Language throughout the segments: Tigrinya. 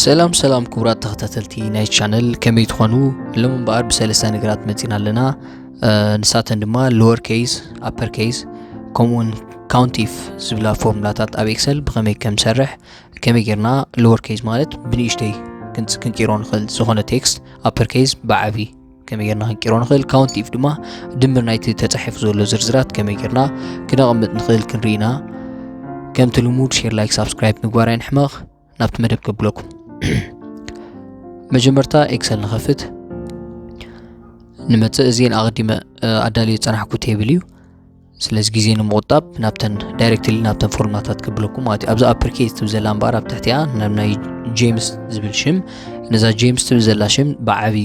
ሰላም ሰላም ክቡራት ተኸታተልቲ ናይ ቻነል፣ ከመይ ትኾኑ? ሎም እምበኣር ብሰለስተ ነገራት መጺና ኣለና። ንሳተን ድማ ሎወር ኬይስ፣ ኣፐር ኬይስ፣ ከምኡውን ካውንት ኢፍ ዝብላ ፎርሙላታት ኣብ ኤክሰል ብኸመይ ከም ሰርሕ፣ ከመይ ጌርና ሎወር ኬይስ ማለት ብንእሽተይ ክንጽ ክንቂሮ ንኽእል ዝኾነ ቴክስት፣ ኣፐር ኬይስ ብዓቢ ከመይ ጌርና ክንቂሮ ንኽእል፣ ካውንት ኢፍ ድማ ድምር ናይቲ ተጻሒፉ ዘሎ ዝርዝራት ከመይ ጌርና ክነቐምጥ ንኽእል ክንርኢ ኢና። ከምቲ ልሙድ ሼር፣ ላይክ፣ ሳብስክራይብ ምግባር ኣይንሕመቕ። ናብቲ መደብ ከብለኩም። መጀመርታ ኤክሰል ንኸፍት ንመጽእ። እዚን ኣቐዲመ ኣዳልዮ ዝጸናሕኩ ቴብል እዩ። ስለዚ ግዜ ንምቑጣብ ናብተን ዳይሬክትሊ ናብተን ፎርሙላታት ከብለኩም ማለት እዩ። ኣብዛ ኣፐር ኬይስ ትብል ዘላ እምበኣር ኣብ ትሕቲኣ ናብ ናይ ጄምስ ዝብል ሽም፣ ነዛ ጄምስ ትብል ዘላ ሽም ብዓቢ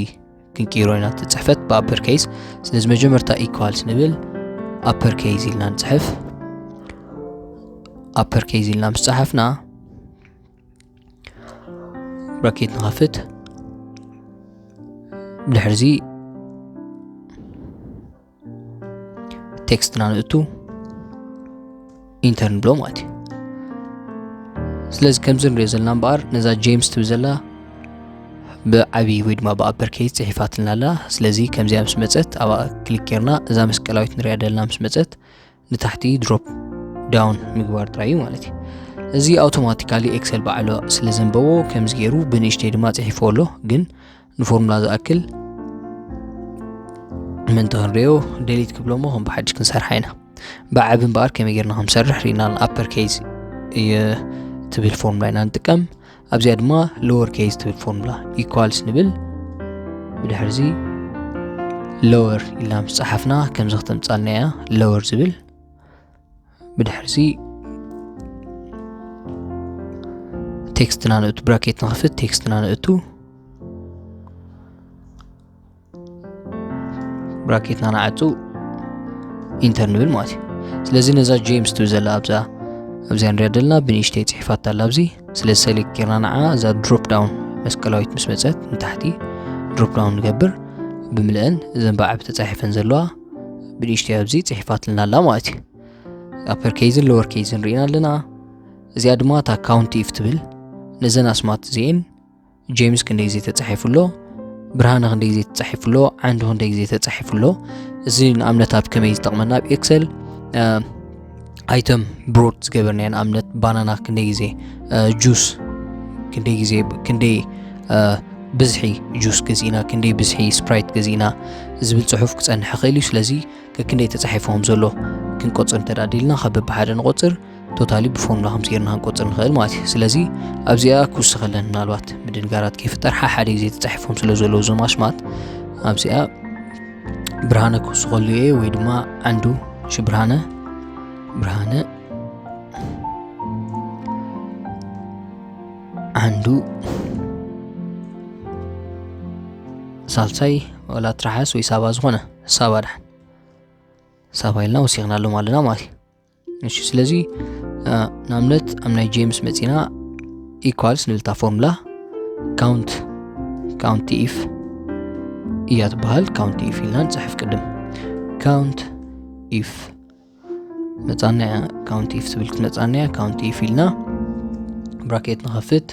ክንቅይሮ ኢና፣ ትጽሕፈት ብኣፐር ኬይስ። ስለዚ መጀመርታ ኢኳልስ ንብል፣ ኣፐር ኬይስ ኢልና ንጽሕፍ። ኣፐር ኬይስ ኢልና ምስ ጸሓፍና ብራኬት ንኸፍት። ድሕርዚ ቴክስትና ንእቱ፣ ኢንተር ንብሎ ማለት እዩ። ስለዚ ከምዚ ንሪኦ ዘለና እምበኣር ነዛ ጄምስ ትብል ዘላ ብዓቢ ወይ ድማ ብኣፐር ኬይስ ጽሒፋትልና ኣላ። ስለዚ ከምዚኣ ምስ መጸት ኣብኣ ክሊክ ጌርና እዛ መስቀላዊት ንሪኣ ዘለና ምስ መጸት ንታሕቲ ድሮፕ ዳውን ምግባር ጥራይ እዩ ማለት እዩ። እዚ ኣውቶማቲካሊ ኤክሰል ባዕሎ ስለ ዘንበቦ ከምዚ ገይሩ ብንእሽተይ ድማ ጽሒፍዎ ኣሎ፣ ግን ንፎርሙላ ዝኣክል ምእንቲ ክንሪኦ ደሊት ክብሎ እሞ ከም ብሓድሽ ክንሰርሓ ኢና። ብዓቢ እምበኣር ከመይ ጌርና ከም ዝሰርሕ ርኢና፣ ኣፐር ኬይስ እየ ትብል ፎርሙላ ኢና ንጥቀም። ኣብዚኣ ድማ ሎወር ኬይስ ትብል ፎርሙላ ኢኳልስ ንብል። ብድሕርዚ ሎወር ኢልና ምስ ጸሓፍና ከምዚ ክተምጻልና እያ፣ ሎወር ዝብል። ብድሕርዚ ቴክስትና ንእቱ፣ ብራኬት ንኸፍት፣ ቴክስትና ንእቱ፣ ብራኬትና ንዓጹ፣ ኢንተር ንብል ማለት እዩ። ስለዚ ነዛ ጄምስ ትብል ዘላ ኣብዛ ኣብዚኣ ንሪኣ ዘለና ብንእሽተይ ጽሒፋታ ኣላ ኣብዚ። ስለዚ ሰሌክት ጌርና ንዓ እዛ ድሮፕ ዳውን መስቀላዊት ምስ መጸት ንታሕቲ ድሮፕ ዳውን ንገብር። ብምልአን እዘን ብዓቢ ተጻሒፈን ዘለዋ ብንእሽተይ ኣብዚ ጽሒፋትልና ኣላ ማለት እዩ። ኣፐር ኬይዝን ሎወር ኬይዝን ርኢና ኣለና። እዚኣ ድማ እታ ካውንት ኢፍ ትብል። ነዘን ኣስማት እዚኤን ጄምስ ክንደይ ግዜ ተጻሒፉ ኣሎ፣ ብርሃነ ክንደይ ግዜ ተጻሒፉ ኣሎ፣ ዓንዱ ክንደይ ግዜ ተጻሒፉ ኣሎ። እዚ ንኣብነት ኣብ ከመይ ዝጠቕመና፣ ኣብ ኤክሰል፣ እ፣ ኣይተም ብሮት ዝገበርናዮ፣ ንኣብነት ባናና ክንደይ ግዜ፣ እ፣ ጁስ ክንደይ ግዜ፣ ክንደይ፣ እ፣ ብዝሒ ጁስ ገዚእና፣ ክንደይ ብዝሒ ስፕራይት ገዚእና ዝብል ጽሑፍ ክጸንሕ ይኽእል እዩ። ስለዚ ከክንደይ ተጻሒፉ ከም ዘሎ ክንቆጽር እንተ ደኣ ደሊና፣ ካብ በብሓደ ንቆጽር፣ ቶታሊ ብፎርሙላ ከምዚ ጌርና ክንቆጽር ንኽእል ማለት እዩ። ስለዚ ኣብዚኣ ክውስኸለን ምናልባት ምድንጋራት ከይፍጠር፣ ሓሓደ ግዜ ተጻሒፎም ስለ ዘለዉ እዞም ኣስማት፣ ኣብዚኣ ብርሃነ ክውስኸሉ እየ፣ ወይ ድማ ዓንዱ፣ እሺ፣ ብርሃነ፣ ብርሃነ፣ ዓንዱ፣ ሳልሳይ፣ ወላ ትርሓስ ወይ ሳባ ዝኾነ፣ ሳባ ደሓን። ሳባ ኢልና ወሲኽናሎም ኣለና ማለት እዩ። እሺ፣ ስለዚ፣ እ፣ ንኣብነት ኣብ ናይ ጄምስ መጺና ኢኳልስ ንብል እታ ፎርሙላ ካውንት፣ ካውንት ኢፍ እያ ትበሃል። ካውንት ኢፍ ኢልና ንጽሕፍ ቅድም። ካውንት ኢፍ መጻና፣ ካውንት ኢፍ ትብል ክትመጻና እያ። ካውንት ኢፍ ኢልና ብራኬት ንኸፍት።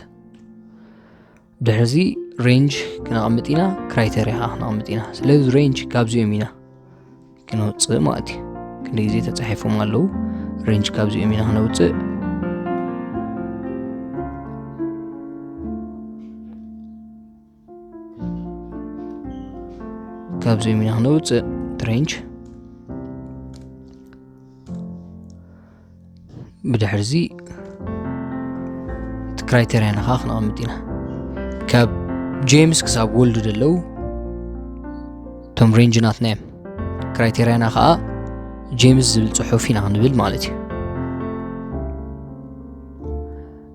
ድሕርዚ ሬንጅ ክነቐምጥ ኢና፣ ክራይተርያ ከኣ ክነቐምጥ ኢና። ስለዚ ሬንጅ ካብዚኦም ኢና ክነውጽእ ማለት እዩ። ክንደይ ግዜ ተጻሒፎም ኣለዉ፣ ሬንጅ ካብዚኦም ኢና ክነውጽእ። ካብዚኦም ኢና ክነውጽእ እቲ ሬንጅ። ብድሕርዚ እቲ ክራይተርያና ኸዓ ክነቐምጥ ኢና። ካብ ጄምስ ክሳብ ወልድ ዘለዉ እቶም ሬንጅ ናትና እዮም። ክራይተርያና ኸዓ ጄምስ ዝብል ጽሑፍ ኢና ክንብል ማለት እዩ።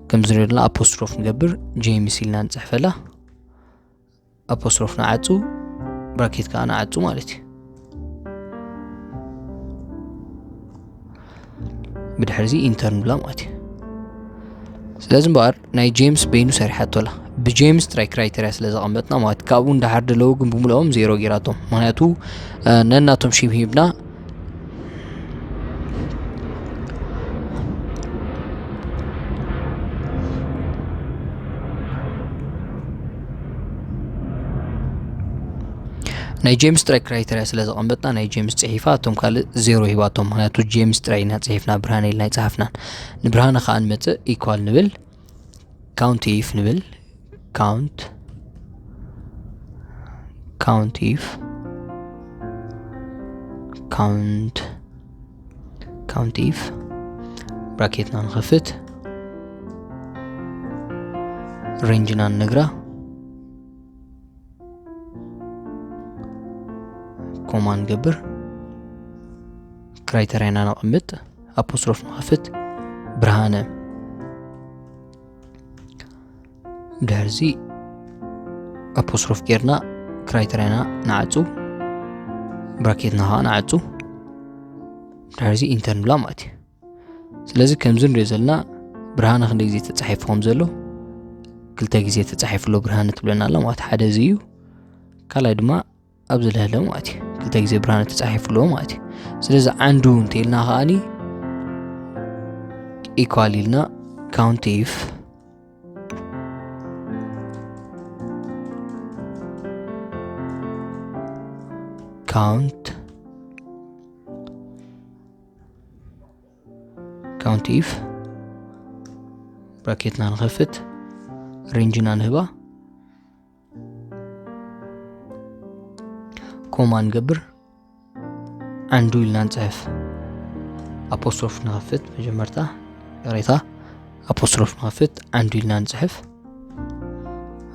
ከምዚ ንሪኦ ዘለና ኣፖስትሮፍ ንገብር፣ ጄምስ ኢልና ንጽሕፈላ። ኣፖስትሮፍ ንዓጹ፣ ብራኬት ከኣ ንዓጹ ማለት እዩ። ብድሕርዚ ኢንተር ንብላ ማለት እዩ። ስለዚ እምበኣር ናይ ጄምስ በይኑ ሰሪሓቶ ኣላ። ብጄምስ ጥራይ ክራይተርያ ስለ ዘቐመጥና ማለት እዩ። ካብኡ እንዳሓር ደለዉ ግን ብምልኦም ዜሮ ጌራቶም። ምኽንያቱ፣ እ፣ ነናቶም ሽም ሂብና፣ ናይ ጀምስ ጥራይ ክራይተርያ ስለ ዘቐመጥና ናይ ጀምስ ጽሒፋ፣ እቶም ካልእ ዜሮ ሂባቶም፣ ምክንያቱ ጀምስ ጥራይ ኢና ጽሒፍና፣ ብርሃነ ኢልና ኣይጸሓፍናን። ንብርሃነ ከኣ ንመጽእ፣ ኢኳል ንብል፣ ካውንት ኢፍ ንብል፣ ካውንት ካውንት ኢፍ ካውንት ካውንት ኢፍ ብራኬትና ንኸፍት፣ ሬንጅና ንነግራ፣ ኮማ ንገብር፣ ክራይተርያና ነቐምጥ፣ ኣፖስትሮፍ ንኸፍት፣ ብርሃነ። ድሕርዚ ኣፖስትሮፍ ጌርና ክራይተርያና ንዓጹ፣ ብራኬትና ኸዓ ንዓጹ። ድሕርዚ ኢንተር ንብላ ማለት እዩ። ስለዚ ከምዚ ንሪኦ ዘለና ብርሃነ ክንደይ ግዜ ተጻሒፉ ከም ዘሎ፣ ክልተ ግዜ ተጻሒፉ ኣሎ ብርሃነ ትብለና ኣላ ማለት ሓደ እዚ እዩ። ካልኣይ ድማ ኣብዚ ለለ ማለት እዩ። ክልተ ግዜ ብርሃነ ተጻሒፉ ኣሎ ማለት እዩ። ስለዚ ዓንዱ እንተኢልና ከኣኒ ኢኳል ኢልና ካውንት ኢፍ ካውንት ካውንት ኢፍ ብራኬትና ንኸፍት፣ ሬንጅና ንህባ፣ ኮማ ንገብር፣ ዓንዱ ኢልና ንጽሕፍ። ኣፖስትሮፍ ንኸፍት፣ መጀመርታ ይቕሬታ፣ ኣፖስትሮፍ ንኸፍት፣ ዓንዱ ኢልና ንጽሕፍ፣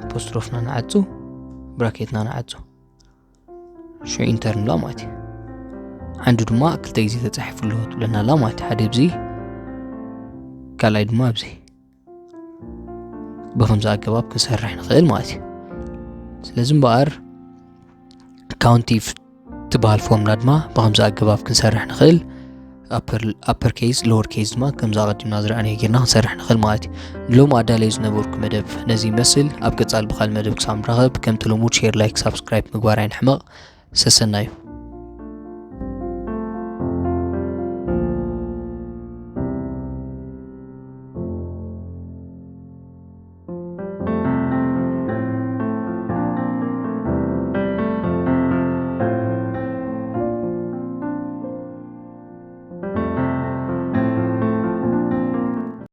ኣፖስትሮፍና ንዓጹ፣ ብራኬትና ንዓጹ። ሽዑ ኢንተር ንብላ ማለት እዩ። ዓንዱ ድማ ክልተ ግዜ ተጻሒፉ ኣሎ ትብለና ኣላ ማለት እዩ። ሓደ ኣብዚ፣ ካልኣይ ድማ ኣብዚ። ብኸምዚ ኣገባብ ክንሰርሕ ንኽእል ማለት እዩ። ስለዚ እምበኣር ካውንት ኢፍ ትበሃል ፎርሙላ ድማ ብኸምዚ ኣገባብ ክንሰርሕ ንኽእል። ኣፐር ኬስ፣ ሎወር ኬስ ድማ ከምዚ ኣቐዲምና ዝረኣናዮ ጌርና ክንሰርሕ ንኽእል ማለት እዩ። ንሎሚ ኣዳለዩ ዝነበርኩ መደብ ነዚ ይመስል። ኣብ ቀጻሊ ብኻልእ መደብ ክሳብ ንራኸብ፣ ከምቲ ልሙድ ሼር፣ ላይክ፣ ሳብስክራይብ ምግባር ኣይንሕመቕ። ሰሰናዩ።